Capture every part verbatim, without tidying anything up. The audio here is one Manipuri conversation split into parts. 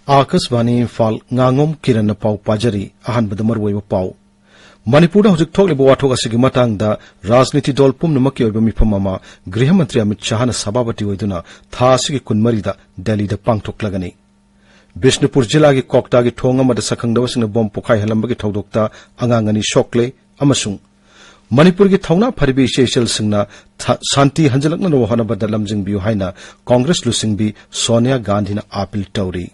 ꯑꯥꯀꯥꯁꯕꯥꯅꯤ ꯏꯝꯐꯥꯜ, ꯉꯥꯉꯣꯝ ꯀꯤꯔꯟꯅ ꯄꯥꯎ ꯄꯥꯖꯔꯤ꯫ ꯑꯍꯥꯟꯕꯗ ꯃꯔꯨꯑꯣꯏꯕ ꯄꯥꯎ꯫ ꯃꯅꯤꯄꯨꯔꯗ ꯍꯧꯖꯤꯛ ꯊꯣꯛꯂꯤꯕ ꯋꯥꯊꯣꯛ ꯑꯁꯤꯒꯤ ꯃꯇꯥꯡꯗ ꯔꯥꯖꯅꯤꯇꯤ ꯗꯜ ꯄꯨꯝꯅꯃꯛꯀꯤ ꯑꯣꯏꯕ ꯃꯤꯐꯝ ꯑꯃ ꯒ꯭ꯔꯤꯍ ꯃꯟꯇ꯭ꯔꯤ ꯑꯃꯤꯠ ꯁꯥꯍꯅ ꯁꯚꯥꯄꯇꯤ ꯑꯣꯏꯗꯨꯅ ꯊꯥ ꯑꯁꯤꯒꯤ ꯀꯨꯟꯃꯔꯤꯗ ꯗꯦꯜꯂꯤꯗ ꯄꯥꯡꯊꯣꯛꯂꯒꯅꯤ꯫ ꯕꯤꯁꯅꯨꯄꯨꯔ ꯖꯤꯂꯥꯒꯤ ꯀ꯭ꯋꯥꯛꯇꯥꯒꯤ ꯊꯣꯡ ꯑꯃꯗ ꯁꯛꯈꯪꯗꯕꯁꯤꯡꯅ ꯕꯣꯝ ꯄꯣꯈꯥꯏꯍꯜꯂꯝꯕꯒꯤ ꯊꯧꯗꯣꯛꯇ ꯑꯉꯥꯡ ꯑꯅꯤ ꯁꯣꯛꯂꯦ ꯑꯃꯁꯨꯡ ꯃꯅꯤꯄꯨꯔꯒꯤ ꯊꯧꯅꯥ ꯐꯔꯤꯕ ꯏꯆꯦ ꯏꯆꯜꯁꯤꯡꯅ ꯊ-, ꯁꯥꯟꯇꯤ ꯍꯟꯖꯤꯜꯂꯛꯅꯅꯕ ꯍꯣꯠꯅꯕꯗ ꯂꯝꯖꯤꯡꯕꯤꯌꯨ ꯍꯥꯏꯅ ꯀꯣꯡꯒ꯭ꯔꯦꯁ ꯂꯨꯆꯤꯡꯕꯤ ꯁꯣꯅꯤꯌꯥ ꯒꯥꯟꯙꯤꯅ ꯑꯥꯄꯤꯜ ꯇꯧꯔꯤ꯫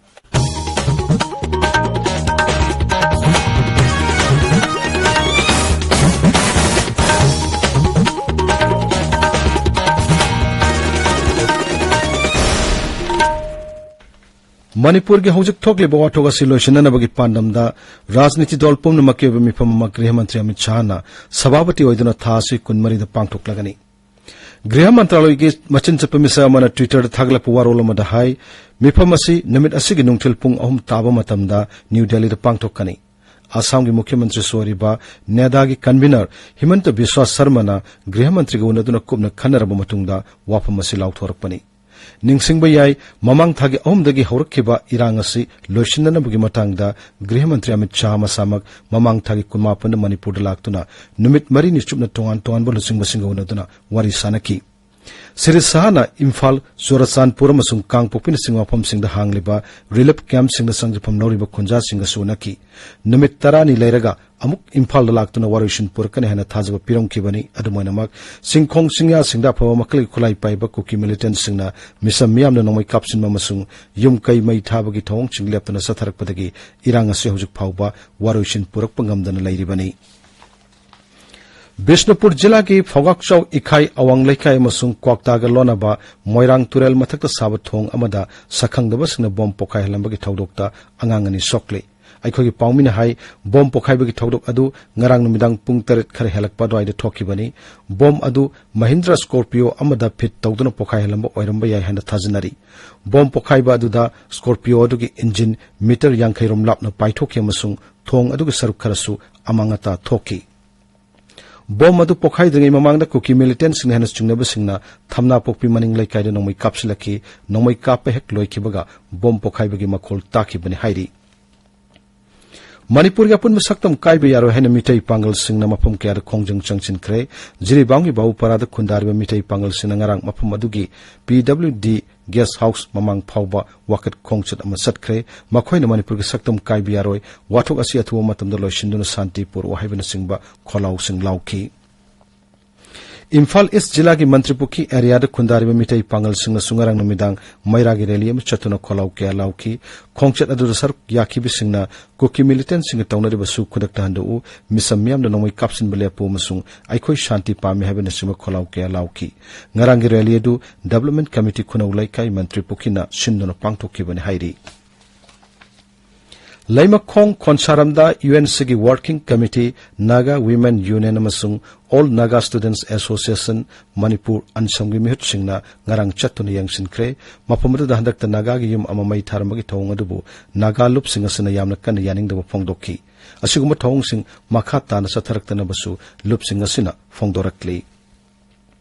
ꯃꯅꯤꯄꯨꯔꯒꯤ ꯍꯧꯖꯤꯛ ꯊꯣꯛꯂꯤꯕ ꯋꯥꯊꯣꯛ ꯑꯁꯤ ꯂꯣꯏꯁꯤꯟꯅꯅꯕꯒꯤ ꯄꯥꯟꯗꯝꯗ ꯔꯥꯖꯅꯤꯇꯤ ꯗꯜ ꯄꯨꯝꯅꯃꯛꯀꯤ ꯑꯣꯏꯕ ꯃꯤꯐꯝ ꯑꯃ ꯒ꯭ꯔꯤꯍ ꯃꯟꯇ꯭ꯔꯤ ꯑꯃꯤꯠ ꯁꯥꯍꯅ ꯁꯚꯥꯄꯇꯤ ꯑꯣꯏꯗꯨꯅ ꯊꯥ ꯑꯁꯤ ꯀꯨꯟꯃꯔꯤꯗ ꯄꯥꯡꯊꯣꯛꯂꯒꯅꯤ꯫ ꯒ꯭ꯔꯤꯍ ꯃꯟꯇ꯭ꯔꯥꯂꯣꯏꯒꯤ ꯃꯆꯤꯟ ꯆꯠꯄ ꯃꯤꯁꯛ ꯑꯃꯅ Twitter-ꯗ ꯊꯥꯒꯠꯂꯛꯄ ꯋꯥꯔꯣꯜ ꯑꯃꯗ ꯍꯥꯏ, ꯃꯤꯐꯝ ꯑꯁꯤ ꯅꯨꯃꯤꯠ ꯑꯁꯤꯒꯤ ꯅꯨꯡꯊꯤꯜ ꯄꯨꯡ ꯑꯍꯨꯝ ꯇꯥꯕ ꯃꯇꯝꯗ ꯅ꯭ꯌꯨ ꯗꯦꯜꯂꯤꯗ ꯄꯥꯡꯊꯣꯛꯀꯅꯤ꯫ ꯑꯁꯥꯝꯒꯤ ꯃꯨꯈ꯭ꯌ ꯃꯟꯇ꯭ꯔꯤꯁꯨ ꯑꯣꯏꯔꯤꯕ ꯅꯦꯗꯥꯒꯤ convener ꯍꯤꯃꯟꯇ ꯕꯤꯁ꯭ꯋꯥ ꯁꯔꯃꯅ ꯒ꯭ꯔꯤꯍ ꯃꯟꯇ꯭ꯔꯤꯒ ꯎꯅꯗꯨꯅ ꯀꯨꯞꯅ ꯈꯟꯅꯔꯕ ꯃꯇꯨꯡꯗ ꯋꯥꯐꯝ ꯑꯁꯤ ꯂꯥꯎꯊꯣꯔꯛꯄꯅꯤ꯫ ꯅꯤꯡꯁꯤꯡꯕ ꯌꯥꯏ, ꯃꯃꯥꯡ ꯊꯥꯒꯤ ꯑꯍꯨꯝꯗꯒꯤ ꯍꯧꯔꯛꯈꯤꯕ ꯏꯔꯥꯡ ꯑꯁꯤ ꯂꯣꯏꯁꯤꯟꯅꯅꯕꯒꯤ ꯃꯇꯥꯡꯗ ꯒ꯭ꯔꯤꯍ ꯃꯟꯇ꯭ꯔꯤ ꯑꯃꯤꯠ ꯁꯥꯍ ꯃꯁꯥꯃꯛ ꯃꯃꯥꯡ ꯊꯥꯒꯤ ꯀꯨꯟꯃꯥꯄꯟꯗ ꯃꯅꯤꯄꯨꯔꯗ ꯂꯥꯛꯇꯨꯅ ꯅꯨꯃꯤꯠ ꯃꯔꯤꯅꯤ ꯆꯨꯞꯅ ꯇꯣꯉꯥꯟ ꯇꯣꯉꯥꯟꯕ ꯂꯨꯆꯤꯡꯕꯁꯤꯡꯒ ꯎꯅꯗꯨꯅ ꯋꯥꯔꯤ ꯁꯥꯅꯈꯤ꯫ ꯁ꯭ꯔꯤ ꯁꯥꯍꯅ ꯏꯝꯐꯥꯜ, ꯆꯨꯔꯆꯥꯟꯄꯨꯔ ꯑꯃꯁꯨꯡ ꯀꯥꯡꯄꯣꯛꯄꯤꯅꯆꯤꯡꯕ ꯃꯐꯝꯁꯤꯡꯗ ꯍꯥꯡꯂꯤꯕ relief camp-ꯁꯤꯡꯗ ꯆꯪꯖꯐꯝ ꯂꯧꯔꯤꯕ ꯈꯨꯟꯖꯥꯁꯤꯡꯒꯁꯨ ꯎꯅꯈꯤ꯫ ꯅꯨꯃꯤꯠ ꯇꯔꯥꯅꯤ ꯂꯩꯔꯒ ꯑꯃꯨꯛ ꯏꯝꯐꯥꯜꯗ ꯂꯥꯛꯇꯨꯅ ꯋꯥꯔꯣꯏꯁꯤꯟ ꯄꯨꯔꯛꯀꯅꯤ ꯍꯥꯏꯅ ꯊꯥꯖꯕ ꯄꯤꯔꯝꯈꯤꯕꯅꯤ꯫ ꯑꯗꯨꯃꯥꯏꯅꯃꯛ ꯆꯤꯡꯈꯣꯡ ꯆꯤꯡꯌꯥꯁꯤꯡꯗ ꯑꯐꯕ ꯃꯈꯜꯒꯤ ꯈꯨꯠꯂꯥꯏ ꯄꯥꯏꯕ ꯀꯨꯀꯤ militant-ꯁꯤꯡꯅ ꯃꯤꯆꯝ ꯃꯤꯌꯥꯝꯅ ꯅꯣꯡꯃꯩ ꯀꯥꯞꯁꯤꯟꯕ ꯑꯃꯁꯨꯡ ꯌꯨꯝ ꯀꯩ ꯃꯩ ꯊꯥꯕꯒꯤ ꯊꯧꯑꯣꯡꯁꯤꯡ ꯂꯦꯞꯇꯅ ꯆꯠꯊꯔꯛꯄꯗꯒꯤ ꯏꯔꯥꯡ ꯑꯁꯤ ꯍꯧꯖꯤꯛ ꯐꯥꯎꯕ ꯋꯥꯔꯣꯏꯁꯤꯟ ꯄꯨꯔꯛꯄ ꯉꯝꯗꯅ ꯂꯩꯔꯤꯕꯅꯤ꯫ ꯕꯤꯁꯅꯨꯄꯨꯔ ꯖꯤꯂꯥꯒꯤ ꯐꯧꯒꯥꯛꯆꯥꯎ ꯏꯈꯥꯏ ꯑꯋꯥꯡ ꯂꯩꯀꯥꯏ ꯑꯃꯁꯨꯡ ꯀ꯭ꯋꯥꯛꯇꯥꯒ ꯂꯣꯟꯅꯕ ꯃꯣꯏꯔꯥꯡ ꯇꯨꯔꯦꯜ ꯃꯊꯛꯇ ꯁꯥꯕ ꯊꯣꯡ ꯑꯃꯗ ꯁꯛꯈꯪꯗꯕꯁꯤꯡꯅ ꯕꯣꯝ ꯄꯣꯈꯥꯏꯍꯜꯂꯝꯕꯒꯤ ꯊꯧꯗꯣꯛꯇ ꯑꯉꯥꯡ ꯑꯅꯤ ꯁꯣꯛꯂꯤ꯫ ꯑꯩꯈꯣꯏꯒꯤ ꯄꯥꯎꯃꯤꯅ ꯍꯥꯏ, ꯕꯣꯝ ꯄꯣꯈꯥꯏꯕꯒꯤ ꯊꯧꯗꯣꯛ ꯑꯗꯨ ꯉꯔꯥꯡ ꯅꯨꯃꯤꯗꯥꯡ ꯄꯨꯡ ꯇꯔꯦꯠ ꯈꯔ ꯍꯦꯜꯂꯛꯄ ꯑꯗꯨꯋꯥꯏꯗ ꯊꯣꯛꯈꯤꯕꯅꯤ꯫ ꯕꯣꯝ ꯑꯗꯨ ꯃꯍꯤꯟꯗ꯭ꯔ Scorpio ꯑꯃꯗ ꯐꯤꯠ ꯇꯧꯗꯨꯅ ꯄꯣꯈꯥꯏꯍꯜꯂꯝꯕ ꯑꯣꯏꯔꯝꯕ ꯌꯥꯏ ꯍꯥꯏꯅ ꯊꯥꯖꯅꯔꯤ꯫ ꯕꯣꯝ ꯄꯣꯈꯥꯏꯕ ꯑꯗꯨꯗ Scorpio ꯑꯗꯨꯒꯤ ꯏꯟꯖꯤꯟ ꯃꯤꯇꯔ ꯌꯥꯡꯈꯩ ꯔꯣꯝ ꯂꯥꯞꯅ ꯄꯥꯏꯊꯣꯛꯈꯤ ꯑꯃꯁꯨꯡ ꯊꯣꯡ ꯑꯗꯨꯒꯤ ꯁꯔꯨꯛ ꯈꯔꯁꯨ ꯑꯃꯥꯡ ꯑꯇꯥ ꯊꯣꯛꯈꯤ꯫ ꯕꯣꯝ ꯑꯗꯨ ꯄꯣꯈꯥꯏꯗ꯭ꯔꯤꯉꯩ ꯃꯃꯥꯡꯗ ꯀꯨꯀꯤ ꯃꯤꯂꯤꯇꯦꯟꯁꯤꯡꯅ ꯍꯦꯟꯅ ꯆꯤꯡꯅꯕꯁꯤꯡꯅ ꯊꯝꯅꯥ ꯄꯣꯛꯄꯤ ꯃꯅꯤꯡ ꯂꯩꯀꯥꯏꯗ ꯅꯣꯡꯃꯩ ꯀꯥꯞꯁꯤꯜꯂꯛꯈꯤ꯫ ꯅꯣꯡꯃꯩ ꯀꯥꯞꯄ ꯍꯦꯛ ꯂꯣꯏꯈꯤꯕꯒ ꯕꯣꯝ ꯄꯣꯈꯥꯏꯕꯒꯤ ꯃꯈꯣꯜ ꯇꯥꯈꯤꯕꯅꯤ ꯍꯥꯏꯔꯤ꯫ ꯃꯅꯤꯄꯨꯔꯒꯤ ꯑꯄꯨꯟꯕ ꯁꯛꯇꯝ ꯀꯥꯏꯕ ꯌꯥꯔꯣꯏ ꯍꯥꯏꯅ ꯃꯤꯇꯩ ꯄꯥꯡꯒꯜꯁꯤꯡꯅ ꯃꯐꯝ ꯀꯌꯥꯗ ꯈꯣꯡꯖꯪ ꯆꯪꯁꯤꯟꯈ꯭ꯔꯦ꯫ ꯖꯤꯔꯤꯕꯥꯝꯒꯤ ꯕꯥꯕꯨꯄꯥꯔꯥꯗ ꯈꯨꯟꯗꯥꯔꯤꯕ ꯃꯤꯇꯩ ꯄꯥꯡꯒꯜꯁꯤꯡꯅ ꯉꯔꯥꯡ ꯃꯐꯝ ꯑꯗꯨꯒꯤ ꯄꯤ ꯗꯕ꯭ꯂꯤꯎ ꯗꯤ ꯒꯦꯁ ꯍꯥꯎꯁ ꯃꯃꯥꯡ ꯐꯥꯎꯕ ꯋꯥꯀꯠ ꯈꯣꯡꯆꯠ ꯑꯃ ꯆꯠꯈ꯭ꯔꯦ꯫ ꯃꯈꯣꯏꯅ ꯃꯅꯤꯄꯨꯔꯒꯤ ꯁꯛꯇꯝ ꯀꯥꯏꯕ ꯌꯥꯔꯣꯏ, ꯋꯥꯊꯣꯛ ꯑꯁꯤ ꯑꯊꯨꯕ ꯃꯇꯝꯗ ꯂꯣꯏꯁꯤꯟꯗꯨꯅ ꯁꯥꯟꯇꯤ ꯄꯨꯔꯛꯎ ꯍꯥꯏꯕꯅꯆꯤꯡꯕ ꯈꯣꯜꯂꯥꯎꯁꯤꯡ ꯂꯥꯎꯈꯤ꯫ ꯏꯝꯐꯥꯜ ꯏꯁ ꯖꯤꯂꯥꯒꯤ ꯃꯟꯇ꯭ꯔꯤꯄꯨꯈ꯭ꯔꯤ ꯑꯦꯔꯤꯌꯥꯗ ꯈꯨꯟꯗꯥꯔꯤꯕ ꯃꯤꯇꯩ ꯄꯥꯡꯒꯜꯁꯤꯡꯅꯁꯨ ꯉꯔꯥꯡ ꯅꯨꯃꯤꯗꯥꯡ ꯃꯩꯔꯥꯒꯤ ꯔꯦꯂꯤ ꯑꯃ ꯆꯠꯇꯨꯅ ꯈꯣꯜꯂꯥꯎ ꯀꯌꯥ ꯂꯥꯎꯈꯤ꯫ ꯈꯣꯡꯆꯠ ꯑꯗꯨꯗ ꯁꯔꯨꯛ ꯌꯥꯈꯤꯕꯁꯤꯡꯅ ꯀꯨꯀꯤ ꯃꯤꯂꯤꯇꯦꯟꯁꯤꯡꯒ ꯇꯧꯅꯔꯤꯕ ꯁꯨ ꯈꯨꯗꯛꯇ ꯍꯟꯗꯣꯛꯎ, ꯃꯤꯆꯝ ꯃꯤꯌꯥꯝꯅ ꯅꯣꯡꯃꯩ ꯀꯥꯞꯁꯤꯟꯕ ꯂꯦꯞꯄꯨ ꯑꯃꯁꯨꯡ ꯑꯩꯈꯣꯏ ꯁꯥꯟꯇꯤ ꯄꯥꯝꯃꯤ ꯍꯥꯏꯕꯅꯆꯤꯡꯕ ꯈꯣꯜꯂꯥꯎ ꯀꯌꯥ ꯂꯥꯎꯈꯤ꯫ ꯉꯔꯥꯡꯒꯤ ꯔꯦꯂꯤ ꯑꯗꯨ ꯗꯤꯕꯦꯂꯞꯃꯦꯟ ꯀꯃꯤꯇꯤ ꯈꯨꯅꯧ ꯂꯩꯀꯥꯏ ꯃꯟꯇ꯭ꯔꯤꯄꯨꯈ꯭ꯔꯤꯅ ꯁꯤꯟꯗꯨꯅ ꯄꯥꯡꯊꯣꯛꯈꯤꯕꯅꯤ ꯍꯥꯏꯔꯤ꯫ ꯂꯩꯃꯈꯣꯡ ꯈꯣꯟꯁꯥꯔꯝꯗ ꯌꯨ ꯑꯦꯟ ꯁꯤꯒꯤ working committee, Naga women union ꯑꯃꯁꯨꯡ ꯑꯣꯜ ꯅꯥꯒꯥ ꯁ꯭ꯇꯨꯗꯦꯟꯠꯁ ꯑꯦꯁꯣꯁꯤꯌꯦꯁꯟ ꯃꯅꯤꯄꯨꯔ, ꯑꯟꯁꯝꯒꯤ ꯃꯤꯍꯨꯠꯁꯤꯡꯅ ꯉꯔꯥꯡ ꯆꯠꯇꯨꯅ ꯌꯦꯡꯁꯤꯟꯈ꯭ꯔꯦ꯫ ꯃꯐꯝ ꯑꯗꯨꯗ ꯍꯟꯗꯛꯇ ꯅꯥꯒꯥꯒꯤ ꯌꯨꯝ ꯑꯃ ꯃꯩ ꯊꯥꯔꯝꯕꯒꯤ ꯊꯧꯑꯣꯡ ꯑꯗꯨꯕꯨ ꯅꯥꯒꯥ ꯂꯨꯞꯁꯤꯡ ꯑꯁꯤꯅ ꯌꯥꯝꯅ ꯀꯟꯅ ꯌꯥꯅꯤꯡꯗꯕ ꯐꯣꯡꯗꯣꯛꯈꯤ꯫ ꯑꯁꯤꯒꯨꯝꯕ ꯊꯧꯑꯣꯡꯁꯤꯡ ꯃꯈꯥ ꯇꯥꯅ ꯆꯠꯊꯔꯛꯇꯅꯕꯁꯨ ꯂꯨꯞꯁꯤꯡ ꯑꯁꯤꯅ ꯐꯣꯡꯗꯣꯔꯛꯂꯤ꯫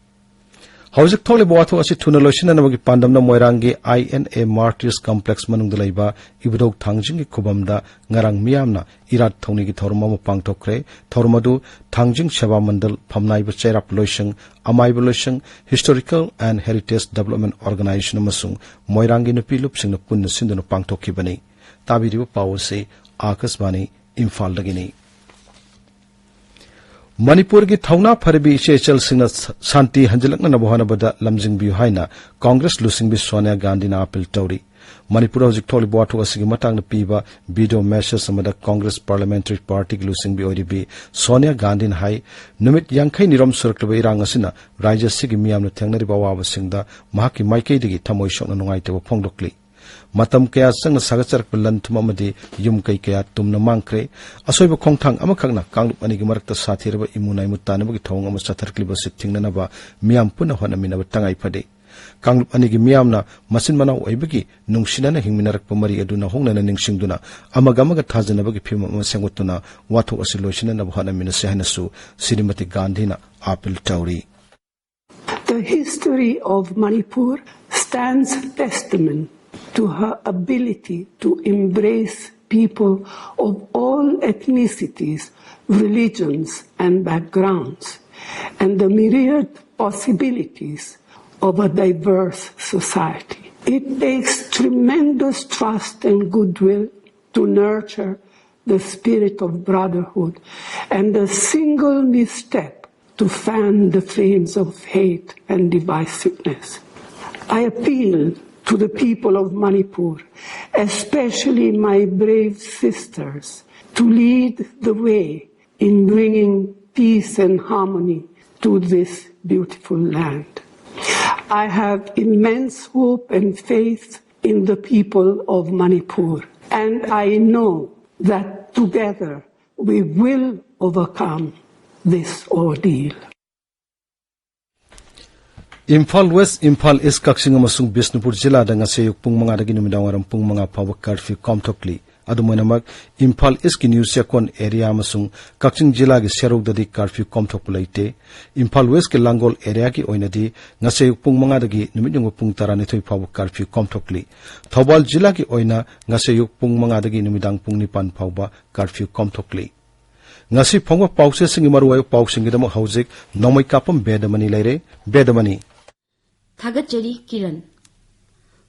ꯍꯧꯖꯤꯛ ꯊꯣꯛꯂꯤꯕ ꯋꯥꯊꯣꯛ ꯑꯁꯤ ꯊꯨꯅ ꯂꯣꯏꯁꯤꯟꯅꯅꯕꯒꯤ ꯄꯥꯟꯗꯝꯅ ꯃꯣꯏꯔꯥꯡꯒꯤ ꯑꯥꯏ ꯑꯦꯟ ꯑꯦ ꯃꯥꯔꯇꯤꯔꯁ ꯀꯝꯄ꯭ꯂꯦꯛꯁ ꯃꯅꯨꯡꯗ ꯂꯩꯕ ꯏꯕꯨꯙꯧ ꯊꯥꯡꯖꯤꯡꯒꯤ ꯈꯨꯕꯝꯗ ꯉꯔꯥꯡ ꯃꯤꯌꯥꯝꯅ ꯏꯔꯥꯠ ꯊꯧꯅꯤꯒꯤ ꯊꯧꯔꯝ ꯑꯃ ꯄꯥꯡꯊꯣꯛꯈ꯭ꯔꯦ꯫ ꯊꯧꯔꯝ ꯑꯗꯨ ꯊꯥꯡꯖꯤꯡ ꯁꯦꯕꯥ ꯃꯟꯗꯜ, ꯐꯝꯅꯥꯏꯕ ꯆꯩꯔꯥꯞ ꯂꯣꯏꯁꯪ, ꯑꯃꯥꯏꯕ ꯂꯣꯏꯁꯪ, Historical and Heritage Development Organisation ꯑꯃꯁꯨꯡ ꯃꯣꯏꯔꯥꯡꯒꯤ ꯅꯨꯄꯤ ꯂꯨꯞꯁꯤꯡꯅ ꯄꯨꯟꯅ ꯁꯤꯟꯗꯨꯅ ꯄꯥꯡꯊꯣꯛꯈꯤꯕꯅꯤ꯫ ꯇꯥꯕꯤꯔꯤꯕ ꯄꯥꯎ ꯑꯁꯤ ꯑꯥꯀꯥꯁꯕꯥꯅꯤ ꯏꯝꯐꯥꯜꯗꯒꯤꯅꯤ꯫ ꯃꯅꯤꯄꯨꯔꯒꯤ ꯊꯧꯅꯥ ꯐꯔꯕꯤ ꯏꯆꯦ ꯏꯆꯜꯁꯤꯡꯅ ꯁ-, ꯁꯥꯟꯇꯤ ꯍꯟꯖꯤꯜꯂꯛꯅꯅꯕ ꯍꯣꯠꯅꯕꯗ ꯂꯝꯖꯤꯡꯕꯤꯌꯨ ꯍꯥꯏꯅ ꯀꯣꯡꯒ꯭ꯔꯦꯁ ꯂꯨꯆꯤꯡꯕꯤ ꯁꯣꯅꯤꯌꯥ ꯒꯥꯟꯙꯤꯅ ꯑꯥꯄꯤꯜ ꯇꯧꯔꯤ꯫ ꯃꯅꯤꯄꯨꯔꯗ ꯍꯧꯖꯤꯛ ꯊꯣꯛꯂꯤꯕ ꯋꯥꯊꯣꯛ ꯑꯁꯤꯒꯤ ꯃꯇꯥꯡꯗ ꯄꯤꯕ ꯚꯤꯗꯤꯑꯣ ꯃꯦꯁꯦꯖ ꯑꯃꯗ ꯀꯣꯡꯒ꯭ꯔꯦꯁ ꯄꯥꯔꯂꯤꯌꯥꯃꯦꯟꯇꯔꯤ ꯄꯥꯔꯇꯤꯒꯤ ꯂꯨꯆꯤꯡꯕꯤ ꯑꯣꯏꯔꯤꯕꯤ ꯁꯣꯅꯤꯌꯥ ꯒꯥꯟꯙꯤꯅ ꯍꯥꯏ, ꯅꯨꯃꯤꯠ ꯌꯥꯡꯈꯩꯅꯤꯔꯣꯝ ꯁꯨꯔꯛꯂꯕ ꯏꯔꯥꯡ ꯑꯁꯤꯅ ꯔꯥꯖ꯭ꯌ ꯑꯁꯤꯒꯤ ꯃꯤꯌꯥꯝꯅ ꯊꯦꯡꯅꯔꯤꯕ ꯑꯋꯥꯕꯁꯤꯡꯗ ꯃꯍꯥꯛꯀꯤ ꯃꯥꯏꯀꯩꯗꯒꯤ ꯊꯃꯣꯏ ꯁꯣꯛꯅ ꯅꯨꯡꯉꯥꯏꯇꯕ ꯐꯣꯡꯗꯣꯛꯂꯤ꯫ ꯃꯇꯝ ꯀꯌꯥ ꯆꯪꯅ ꯁꯥꯒꯠꯆꯔꯛꯄ ꯂꯟ ꯊꯨꯝ ꯑꯃꯗꯤ ꯌꯨꯝ ꯀꯩ ꯀꯌꯥ ꯇꯨꯝꯅ ꯃꯥꯡꯈ꯭ꯔꯦ꯫ ꯑꯁꯣꯏꯕ ꯈꯣꯡꯊꯥꯡ ꯑꯃꯈꯛꯅ ꯀꯥꯡꯂꯨꯞ ꯑꯅꯤꯒꯤ ꯃꯔꯛꯇ ꯁꯥꯊꯤꯔꯕ ꯏꯃꯨ ꯅꯥꯏꯃꯨ ꯇꯥꯅꯕꯒꯤ ꯊꯧꯑꯣꯡ ꯑꯃ ꯆꯠꯊꯔꯛꯂꯤꯕ ꯑꯁꯤ ꯊꯤꯡꯅꯅꯕ ꯃꯤꯌꯥꯝ ꯄꯨꯟꯅ ꯍꯣꯠꯅꯃꯤꯟꯅꯕ ꯇꯉꯥꯏ ꯐꯗꯦ꯫ ꯀꯥꯡꯂꯨꯞ ꯑꯅꯤꯒꯤ ꯃꯤꯌꯥꯝꯅ ꯃꯆꯤꯟ ꯃꯅꯥꯎ ꯑꯣꯏꯕꯒꯤ ꯅꯨꯡꯁꯤꯅꯅ ꯍꯤꯡꯃꯤꯟꯅꯔꯛꯄ ꯃꯔꯤ ꯑꯗꯨ ꯅꯧꯍꯧꯅꯅ ꯅꯤꯡꯁꯤꯡꯗꯨꯅ ꯑꯃꯒ ꯑꯃꯒ ꯊꯥꯖꯅꯕꯒꯤ ꯐꯤꯚꯝ ꯑꯃ ꯁꯦꯝꯒꯠꯇꯨꯅ ꯋꯥꯊꯣꯛ ꯑꯁꯤ ꯂꯣꯏꯁꯤꯟꯅꯅꯕ ꯍꯣꯠꯅꯃꯤꯟꯅꯁꯤ ꯍꯥꯏꯅꯁꯨ ꯁ꯭ꯔꯤꯃꯇꯤ ꯒꯥꯟꯙꯤꯅ ꯑꯥꯄꯤꯜ ꯇꯧꯔꯤ꯫ The history of Manipur stands testament to her ability to embrace people of all ethnicities, religions, and backgrounds, and the myriad possibilities of a diverse society. It takes tremendous trust and goodwill to nurture the spirit of brotherhood and a single misstep to fan the flames of hate and divisiveness. I appeal to the people of Manipur, especially my brave sisters, to lead the way in bringing peace and harmony to this beautiful land. I have immense hope and faith in the people of Manipur, and I know that together we will overcome this ordeal. Imphal west, Imphal east, Kakching ꯑꯃꯁꯨꯡ ꯕꯤꯁꯅꯨꯄꯨꯔ ꯖꯤꯂꯥꯗ ꯉꯁꯤ ꯑꯌꯨꯛ ꯄꯨꯡ ꯃꯉꯥꯗꯒꯤ ꯅꯨꯃꯤꯗꯥꯡ ꯋꯥꯏꯔꯝ ꯄꯨꯡ ꯃꯉꯥ ꯐꯥꯎꯕ ꯀꯔꯐ꯭ꯌꯨ ꯀꯥꯎꯝꯊꯣꯛꯂꯤ꯫ ꯑꯗꯨꯝ ꯑꯣꯏꯅꯃꯛ, ꯏꯝꯐꯥꯜ ꯏꯁꯀꯤ ꯅ꯭ꯌꯨ ꯆꯦꯛꯀꯣꯟ ꯑꯦꯔꯤꯌꯥ ꯑꯃꯁꯨꯡ ꯀꯛꯆꯤꯡ ꯖꯤꯂꯥꯒꯤ ꯁꯦꯔꯧꯗꯗꯤ ꯀꯔꯐ꯭ꯌꯨ ꯀꯥꯎꯝꯊꯣꯛꯄ ꯂꯩꯇꯦ꯫ ꯏꯝꯐꯥꯜ ꯋꯦꯁꯀꯤ ꯂꯥꯡꯒꯣꯜ ꯑꯦꯔꯤꯌꯥꯒꯤ ꯑꯣꯏꯅꯗꯤ ꯉꯁꯤ ꯑꯌꯨꯛ ꯄꯨꯡ ꯃꯉꯥꯗꯒꯤ ꯅꯨꯃꯤꯠ ꯌꯨꯡꯕ ꯄꯨꯡ ꯇꯔꯥꯅꯤꯊꯣꯏ ꯐꯥꯎꯕ ꯀꯔꯐ꯭ꯌꯨ ꯀꯥꯎꯝꯊꯣꯛꯂꯤ꯫ ꯊꯧꯕꯥꯜ ꯖꯤꯂꯥꯒꯤ ꯑꯣꯏꯅ ꯉꯁꯤ ꯑꯌꯨꯛ ꯄꯨꯡ ꯃꯉꯥꯗꯒꯤ ꯅꯨꯃꯤꯗꯥꯡ ꯄꯨꯡ ꯅꯤꯄꯥꯟ ꯐꯥꯎꯕ ꯀꯔꯐ꯭ꯌꯨ ꯀꯥꯎꯝꯊꯣꯛꯂꯤ꯫ ꯉꯁꯤ ꯐꯣꯡꯕ ꯄꯥꯎꯆꯦꯁꯤꯡꯒꯤ ꯃꯔꯨꯑꯣꯏꯕ ꯄꯥꯎꯁꯤꯡꯒꯤꯗꯃꯛ ꯍꯧꯖꯤꯛ ꯅꯣꯡꯃꯩ ꯀꯥꯞꯄꯝ ꯕꯦꯗꯃꯅꯤ ꯂꯩꯔꯦ꯫ ꯕꯦꯗꯃꯅꯤ꯫ ꯊꯥꯒꯠꯆꯔꯤ ꯀꯤꯔꯟ꯫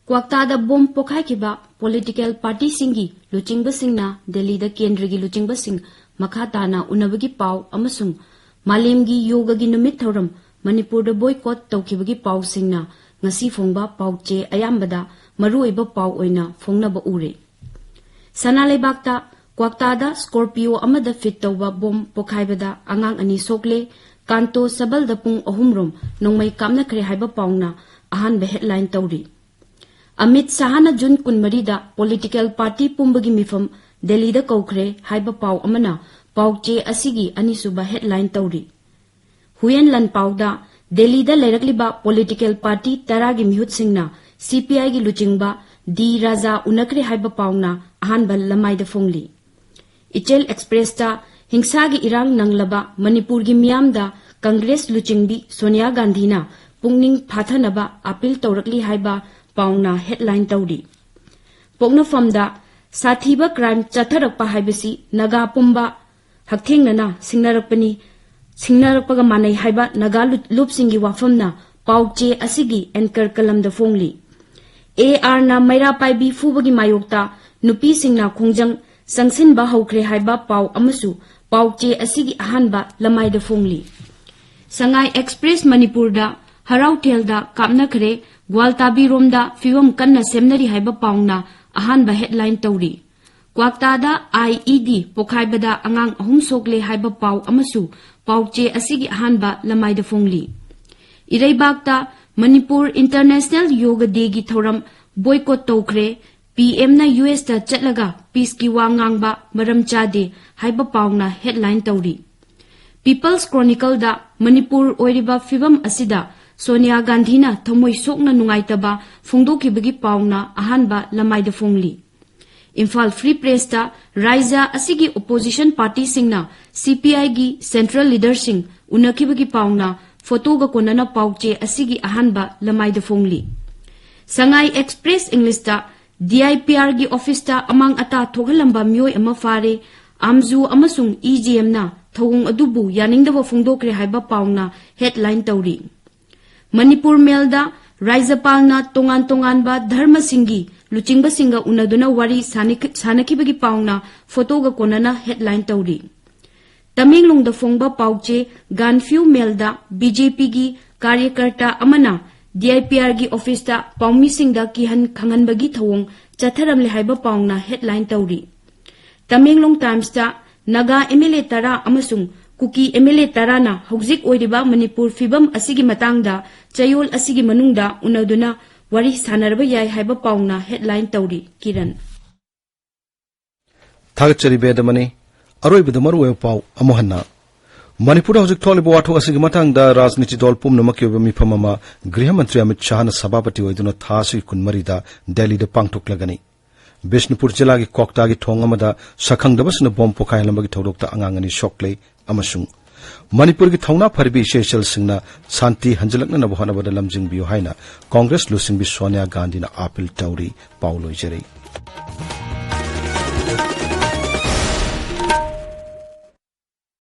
ꯀ꯭ꯋꯥꯛꯇꯥꯗ ꯕꯣꯝ ꯄꯣꯈꯥꯏꯈꯤꯕ ꯄꯣꯂꯤꯇꯤꯀꯦꯜ ꯄꯥꯔꯇꯤꯁꯤꯡꯒꯤ ꯂꯨꯆꯤꯡꯕꯁꯤꯡꯅ ꯗꯦꯜꯂꯤꯗ ꯀꯦꯟꯗ꯭ꯔꯒꯤ ꯂꯨꯆꯤꯡꯕꯁꯤꯡ ꯃꯈꯥ ꯇꯥꯅ ꯎꯅꯕꯒꯤ ꯄꯥꯎ ꯑꯃꯁꯨꯡ ꯃꯥꯂꯦꯝꯒꯤ ꯌꯣꯒꯒꯤ ꯅꯨꯃꯤꯠ ꯊꯧꯔꯝ ꯃꯅꯤꯄꯨꯔꯗ ꯕꯣꯏꯀꯣꯠ ꯇꯧꯈꯤꯕꯒꯤ ꯄꯥꯎꯁꯤꯡꯅ ꯉꯁꯤ ꯐꯣꯡꯕ ꯄꯥꯎꯆꯦ ꯑꯌꯥꯝꯕꯗ ꯃꯔꯨꯑꯣꯏꯕ ꯄꯥꯎ ꯑꯣꯏꯅ ꯐꯣꯡꯅꯕ ꯎꯔꯦ꯫ ꯁꯅꯥ ꯂꯩꯕꯥꯛꯇ ꯀ꯭ꯋꯥꯛꯇꯥꯗ ꯁ꯭ꯀꯣꯔꯄꯤꯌꯣ ꯑꯃꯗ ꯐꯤꯠ ꯇꯧꯕ ꯕꯣꯝ ꯄꯣꯈꯥꯏꯕꯗ ꯑꯉꯥꯡ ꯑꯅꯤ ꯁꯣꯛꯂꯦ, ꯀꯥꯟꯇꯣ ꯁꯕꯜꯗ ꯄꯨꯡ ꯑꯍꯨꯝ ꯔꯣꯝ ꯅꯣꯡꯃꯩ ꯀꯥꯞꯅꯈ꯭ꯔꯦ ꯍꯥꯏꯕ ꯄꯥꯎꯅ ꯑꯍꯥꯟꯕ ꯍꯦꯗꯂꯥꯏꯟ ꯇꯧꯔꯤ꯫ ꯑꯃꯤꯠ ꯁꯥꯍꯅ ꯖꯨꯟ ꯀꯨꯟꯃꯔꯤꯗ ꯄꯣꯂꯤꯇꯤꯀꯦꯜ ꯄꯥꯔꯇꯤ ꯄꯨꯝꯕꯒꯤ ꯃꯤꯐꯝ ꯗꯦꯜꯂꯤꯗ ꯀꯧꯈ꯭ꯔꯦ ꯍꯥꯏꯕ ꯄꯥꯎ ꯑꯃꯅ ꯄꯥꯎꯆꯦ ꯑꯁꯤꯒꯤ ꯑꯅꯤꯁꯨꯕ ꯍꯦꯗꯂꯥꯏꯟ ꯇꯧꯔꯤ꯫ ꯍꯨꯌꯦꯟ ꯂꯥꯟꯄꯥꯎꯗ ꯗꯦꯜꯂꯤꯗ ꯂꯩꯔꯛꯂꯤꯕ ꯄꯣꯂꯤꯇꯤꯀꯦꯜ ꯄꯥꯔꯇꯤ ꯇꯔꯥꯒꯤ ꯃꯤꯍꯨꯠꯁꯤꯡꯅ ꯁꯤ ꯄꯤ ꯑꯥꯏꯒꯤ ꯂꯨꯆꯤꯡꯕ ꯗꯤ ꯔꯥꯖꯥ ꯎꯅꯈ꯭ꯔꯦ ꯍꯥꯏꯕ ꯄꯥꯎꯅ ꯑꯍꯥꯟꯕ ꯂꯃꯥꯏꯗ ꯐꯣꯡꯂꯤ꯫ ꯏꯆꯦꯜ ꯑꯦꯛꯁꯄ꯭ꯔꯦꯁꯇ ꯍꯤꯡꯁꯥꯒꯤ ꯏꯔꯥꯡ ꯅꯪꯂꯕ ꯃꯅꯤꯄꯨꯔꯒꯤ ꯃꯤꯌꯥꯝꯗ ꯀꯪꯒ꯭ꯔꯦꯁ ꯂꯨꯆꯤꯡꯕꯤ ꯁꯣꯅꯤꯌꯥ ꯒꯥꯟꯙꯤꯅ ꯄꯨꯛꯅꯤꯡ ꯐꯥꯊꯅꯕ ꯑꯥꯄꯤꯜ ꯇꯧꯔꯛꯂꯤ ꯍꯥꯏꯕ ꯄꯥꯎꯅ ꯍꯦꯗꯂꯥꯏꯟ ꯇꯧꯔꯤ꯫ ꯄꯣꯛꯅꯐꯝꯗ ꯁꯥꯊꯤꯕ ꯀ꯭ꯔꯥꯏꯝ ꯆꯠꯊꯔꯛꯄ ꯍꯥꯏꯕꯁꯤ ꯅꯥꯒꯥ ꯄꯨꯝꯕ ꯍꯛꯊꯦꯡꯅꯅ ꯁꯤꯡꯅꯔꯛꯄꯅꯤ, ꯁꯤꯡꯅꯔꯛꯄꯒ ꯃꯥꯟꯅꯩ ꯍꯥꯏꯕ ꯅꯥꯒꯥ ꯂꯨꯞ-, ꯂꯨꯞꯁꯤꯡꯒꯤ ꯋꯥꯐꯝꯅ ꯄꯥꯎ ꯆꯦ ꯑꯁꯤꯒꯤ ꯑꯦꯟꯀꯔ ꯀꯂꯝꯗ ꯐꯣꯡꯂꯤ꯫ ꯑꯦ ꯑꯥꯔꯅ ꯃꯩꯔꯥ ꯄꯥꯏꯕꯤ ꯐꯨꯕꯒꯤ ꯃꯥꯌꯣꯛꯇ ꯅꯨꯄꯤꯁꯤꯡꯅ ꯈꯣꯡꯖꯪ ꯆꯪꯁꯤꯟꯕ ꯍꯧꯈ꯭ꯔꯦ ꯍꯥꯏꯕ ꯄꯥꯎ ꯑꯃꯁꯨ ꯄꯥꯎ ꯆꯦ ꯑꯁꯤꯒꯤ ꯑꯍꯥꯟꯕ ꯂꯃꯥꯏꯗ ꯐꯣꯡꯂꯤ꯫ ꯁꯉꯥꯏ ꯑꯦꯛꯁꯄ꯭ꯔꯦꯁ ꯃꯅꯤꯄꯨꯔꯗ ꯍꯔꯥꯎꯊꯦꯜꯗ ꯀꯥꯞꯅꯈ꯭ꯔꯦ, ꯒ꯭ꯋꯥꯜꯇꯥꯕꯤꯔꯣꯝꯗ ꯐꯤꯕꯝ ꯀꯟꯅ ꯁꯦꯝꯅꯔꯤ ꯍꯥꯏꯕ ꯄꯥꯎꯅ ꯑꯍꯥꯟꯕ ꯍꯦꯗꯂꯥꯏꯟ ꯇꯧꯔꯤ꯫ ꯀ꯭ꯋꯥꯛꯇꯥꯗ ꯑꯥꯏ ꯏ ꯗꯤ ꯄꯣꯈꯥꯏꯕꯗ ꯑꯉꯥꯡ ꯑꯍꯨꯝ ꯁꯣꯛꯂꯦ ꯍꯥꯏꯕ ꯄꯥꯎ ꯑꯃꯁꯨ ꯄꯥꯎ ꯆꯦ ꯑꯁꯤꯒꯤ ꯑꯍꯥꯟꯕ ꯂꯃꯥꯏꯗ ꯐꯣꯡꯂꯤ꯫ ꯏꯔꯩꯕꯥꯛꯇ ꯃꯅꯤꯄꯨꯔ ꯏꯟꯇꯔꯅꯦꯁꯅꯦꯜ ꯌꯣꯒ ꯗꯦꯒꯤ ꯊꯧꯔꯝ ꯕꯣꯏꯀꯣꯠ ꯇꯧꯈ꯭ꯔꯦ, ꯄꯤ ꯑꯦꯝꯅ ꯌꯨ ꯑꯦꯁꯇ ꯆꯠꯂꯒ ꯄꯤꯁꯀꯤ ꯋꯥ ꯉꯥꯡꯕ ꯃꯔꯝ ꯆꯥꯗꯦ ꯍꯥꯏꯕ ꯄꯥꯎꯅ ꯍꯦꯗꯂꯥꯏꯟ ꯇꯧꯔꯤ꯫ ꯄꯤꯄꯜꯁ ꯀ꯭ꯔꯣꯅꯤꯀꯜꯗ ꯃꯅꯤꯄꯨꯔ ꯑꯣꯏꯔꯤꯕ ꯐꯤꯕꯝ ꯑꯁꯤꯗ ꯁꯣꯅꯤꯌꯥ ꯒꯥꯟꯙꯤꯅ ꯊꯃꯣꯏ ꯁꯣꯛꯅ ꯅꯨꯡꯉꯥꯏꯇꯕ ꯐꯣꯡꯗꯣꯛꯈꯤꯕꯒꯤ ꯄꯥꯎꯅ ꯑꯍꯥꯟꯕ ꯂꯃꯥꯏꯗ ꯐꯣꯡꯂꯤ꯫ ꯏꯝꯐꯥꯜ ꯐ꯭ꯔꯤ ꯄ꯭ꯔꯦꯁꯇ ꯔꯥꯏꯖ꯭ꯌ ꯑꯁꯤꯒꯤ ꯑꯣꯄꯣꯖꯤꯁꯟ ꯄꯥꯔꯇꯤꯁꯤꯡꯅ ꯁꯤ ꯄꯤ ꯑꯥꯏꯒꯤ ꯁꯦꯟꯇ꯭ꯔꯦꯜ ꯂꯤꯗꯔꯁꯤꯡ ꯎꯅꯈꯤꯕꯒꯤ ꯄꯥꯎꯅ ꯐꯣꯇꯣꯒ ꯀꯣꯟꯅꯅ ꯄꯥꯎ ꯆꯦ ꯑꯁꯤꯒꯤ ꯑꯍꯥꯟꯕ ꯂꯃꯥꯏꯗ ꯐꯣꯡꯂꯤ꯫ ꯁꯉꯥꯏ ꯑꯦꯛꯁꯄ꯭ꯔꯦꯁ ꯏꯪꯂꯤꯁꯇ ꯗꯤ ꯑꯥꯏ ꯄꯤ ꯑꯥꯔꯒꯤ ꯑꯣꯐꯤꯁꯇ ꯑꯃꯥꯡ ꯑꯇꯥ ꯊꯣꯛꯍꯜꯂꯝꯕ ꯃꯤꯑꯣꯏ ꯑꯃ ꯐꯥꯔꯦ, ꯑꯥꯝꯖꯨ ꯑꯃꯁꯨꯡ ꯏ ꯖꯤ ꯑꯦꯝꯅ ꯊꯧꯑꯣꯡ ꯑꯗꯨꯕꯨ ꯌꯥꯅꯤꯡꯗꯕ ꯐꯣꯡꯗꯣꯛꯈ꯭ꯔꯦ ꯍꯥꯏꯕ ꯄꯥꯎꯅ ꯍꯦꯗꯂꯥꯏꯟ ꯇꯧꯔꯤ꯫ ꯃꯅꯤꯄꯨꯔ ꯃꯦꯜꯗ ꯔꯥꯖ꯭ꯌꯄꯥꯜꯅ ꯇꯣꯉꯥꯟ ꯇꯣꯉꯥꯟꯕ ꯙꯔꯃꯁꯤꯡꯒꯤ ꯂꯨꯆꯤꯡꯕꯁꯤꯡꯒ ꯎꯅꯗꯨꯅ ꯋꯥꯔꯤ ꯁꯥꯅꯈꯤ-, ꯁꯥꯅꯈꯤꯕꯒꯤ ꯄꯥꯎꯅ ꯐꯣꯇꯣꯒ ꯀꯣꯟꯅꯅ ꯍꯦꯗꯂꯥꯏꯟ ꯇꯧꯔꯤ꯫ ꯇꯃꯦꯡꯂꯣꯡꯗ ꯐꯣꯡꯕ ꯄꯥꯎꯆꯦ ꯒꯥꯟꯐ꯭ꯌꯨ ꯃꯦꯜꯗ ꯕꯤ ꯖꯦ ꯄꯤꯒꯤ ꯀꯥꯔꯌꯀꯔꯇꯥ ꯑꯃꯅ ꯗꯤ ꯑꯥꯏ ꯄꯤ ꯑꯥꯔꯒꯤ ꯑꯣꯐꯤꯁꯇ ꯄꯥꯎꯃꯤꯁꯤꯡꯗ ꯀꯤꯍꯟ ꯈꯪꯍꯟꯕꯒꯤ ꯊꯧꯑꯣꯡ ꯆꯠꯊꯔꯝꯂꯦ ꯍꯥꯏꯕ ꯄꯥꯎꯅ ꯍꯦꯗꯂꯥꯏꯟ ꯇꯧꯔꯤ꯫ ꯇꯃꯦꯡꯂꯣꯡ ꯇꯥꯏꯝꯁꯇ ꯅꯥꯒꯥ ꯑꯦꯝ ꯑꯦꯜ ꯑꯦ ꯇꯔꯥ ꯑꯃꯁꯨꯡ ꯀꯨꯀꯤ ꯑꯦꯝ ꯑꯦꯜ ꯑꯦ ꯇꯔꯥꯅ ꯍꯧꯖꯤꯛ ꯑꯣꯏꯔꯤꯕ ꯃꯅꯤꯄꯨꯔ ꯐꯤꯕꯝ ꯑꯁꯤꯒꯤ ꯃꯇꯥꯡꯗ ꯆꯌꯣꯜ ꯑꯁꯤꯒꯤ ꯃꯅꯨꯡꯗ ꯎꯅꯗꯨꯅ ꯋꯥꯔꯤ ꯁꯥꯟꯅꯔꯕ ꯌꯥꯏ ꯍꯥꯏꯕ ꯄꯥꯎꯅ ꯍꯦꯗꯂꯥꯏꯟ ꯇꯧꯔꯤ꯫ ꯀꯤꯔꯟ꯫ ꯊꯥꯒꯠꯆꯔꯤ ꯕꯦꯗꯃꯅꯤ꯫ ꯑꯔꯣꯏꯕꯗ ꯃꯔꯨꯑꯣꯏꯕ ꯄꯥꯎ ꯑꯃꯨꯛ ꯍꯟꯅ꯫ ꯃꯅꯤꯄꯨꯔꯗ ꯍꯧꯖꯤꯛ ꯊꯣꯛꯂꯤꯕ ꯋꯥꯊꯣꯛ ꯑꯁꯤꯒꯤ ꯃꯇꯥꯡꯗ ꯔꯥꯖꯅꯤꯇꯤ ꯗꯜ ꯄꯨꯝꯅꯃꯛꯀꯤ ꯑꯣꯏꯕ ꯃꯤꯐꯝ ꯑꯃ ꯒ꯭ꯔꯤꯍ ꯃꯟꯇ꯭ꯔꯤ ꯑꯃꯤꯠ ꯁꯥꯍꯅ ꯁꯚꯥꯄꯇꯤ ꯑꯣꯏꯗꯨꯅ ꯊꯥ ꯑꯁꯤꯒꯤ ꯀꯨꯟꯃꯔꯤꯗ ꯗꯦꯜꯂꯤꯗ ꯄꯥꯡꯊꯣꯛꯂꯒꯅꯤ꯫ ꯕꯤꯁꯅꯨꯄꯨꯔ ꯖꯤꯂꯥꯒꯤ ꯀꯣꯛꯇꯥꯒꯤ ꯊꯣꯡ ꯑꯃꯗ ꯁꯛꯈꯪꯗꯕꯁꯤꯡꯅ ꯕꯣꯝ ꯄꯣꯈꯥꯏꯍꯜꯂꯝꯕꯒꯤ ꯊꯧꯗꯣꯛꯇ ꯑꯉꯥꯡ ꯑꯅꯤ ꯁꯣꯛꯂꯦ ꯑꯃꯁꯨꯡ ꯃꯅꯤꯄꯨꯔꯒꯤ ꯊꯧꯅꯥ ꯐꯔꯕꯤ ꯏꯆꯦ ꯏꯆꯜꯁꯤꯡꯅ ꯁꯥꯟꯇꯤ ꯍꯟꯖꯤꯜꯂꯛꯅꯅꯕ ꯍꯣꯠꯅꯕꯗ ꯂꯝꯖꯤꯡꯕꯤꯌꯨ ꯍꯥꯏꯅ ꯀꯣꯡꯒ꯭ꯔꯦꯁ ꯂꯨꯆꯤꯡꯕꯤ ꯁꯣꯅꯤꯌꯥ ꯒꯥꯟꯙꯤꯅ ꯑꯥꯄꯤꯜ ꯇꯧꯔꯤ꯫ ꯄꯥꯎ ꯂꯣꯏꯖꯔꯦ꯫